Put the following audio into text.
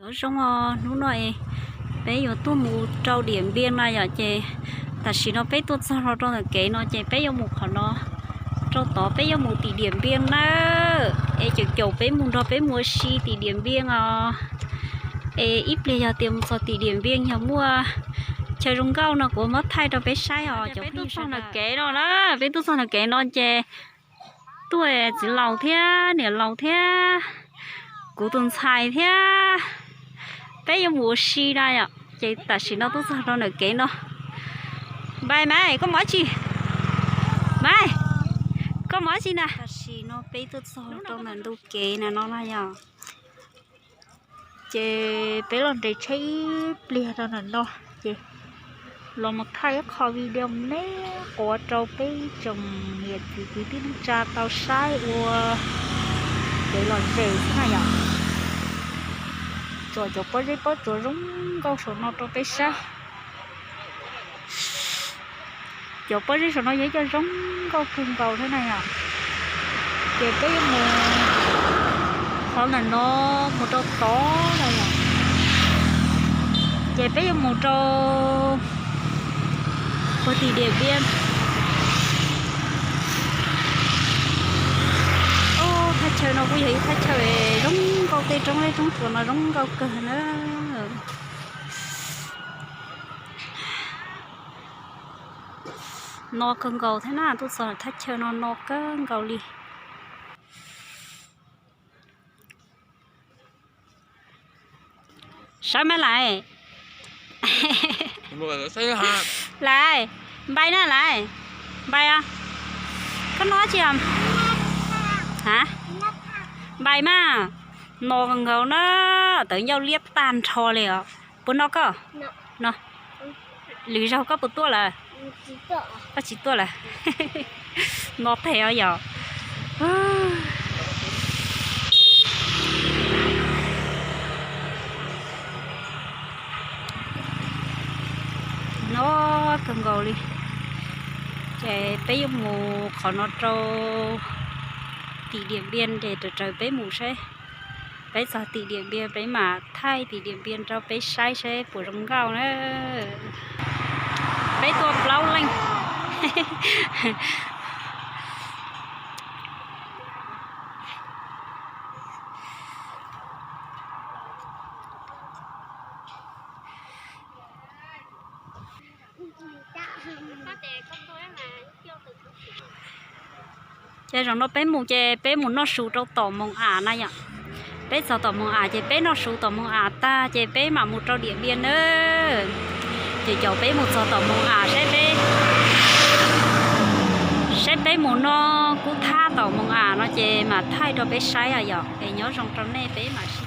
Nyob zoo os, hnub no peb yuav tuaj mus rau Diam Npiaj na yom, ces tam sim no peb tuaj txog rau ntawm kev no ces peb yuav mus qhov no, rau tod peb yuav mus tim Diam Npiaj na. Es caum caum peb mus nrog peb mus ua si tim Diam Npiaj os. Es ib pliag yog tias mus txog tim Diam Npiaj yog muaj chaw zoo nkauj no kuv muab thaij rau peb saib os. Peb tuaj txog ntawm kev no na, peb tuaj txog ntawm kev no ces tuaj txiv laus thiab niam laus thiab kuv tus ntxhais thiab peb yuav mus ua si na yom. Ces tam sim no tuaj txog rau ntawm kev no. Npais, Maiv, koj mus dab tsi? Maiv, koj mus dab tsi na? Tam sim no peb tuaj txog rau ntawm ntug kev na no na yom. Ces peb los nres tsheb ib pliag rau ntawm no, ces los mus thaij ib qho video nej quav rau peb tsoom niam txiv kwv tij neej tsa tau saib ua kev lom zem xwb na yom. Tso cov pob zeb pob tsuas zoo nkauj saum no rau peb saib. Cov pob zeb saum no yog ib co zoo nkauj kawg nkaus thiab na yom. Ces peb yuav mus qhov ntawm no mus rau tod na yom. Ces peb yuav mus rau puag tim Diam Npiaj. Thaj chaw no kuj yog ib thaj chaw zoo nkauj, tej roob zeb roob tsuas no zoo nkauj kawg na. No kawg nkaus thiab na, tuaj txog thaj chaw no no kawg nkaus li. Saib mas Lais. Lais, npais na Lais, npais os. Koj noj dab tsi os? A, npais mas. No kawg nkaus na, tawv ncauj liab tag nrho li os. Puas no koj? No. Lwm zaug koj puas tuaj lawm? Koj tsis tuaj lawm. No teg os yom. No kawg nkaus li. Ces peb yuav mus qhov no rau tim Diam Npiaj, ces raws raws peb mus saib. Peb txog tim Diam Npiaj peb mam thaij tim Diam Npiaj rau peb saib saib puas zoo nkauj na. Peb tuaj plaub leej. Ces zaum no peb mus ces peb mus noj su rau tom Moos Am na yom. Peb txog tom Moos Am ces peb noj su tom Moos Am tag ces peb mam mus rau Diam Npiaj nawb. Ces caum peb mus txog tom Moos Am saib peb, saib peb mus noj kub thab tom Moos Am no ces mam thaij rau peb saib os yom. Es nyob zoo rau nej, peb mam sib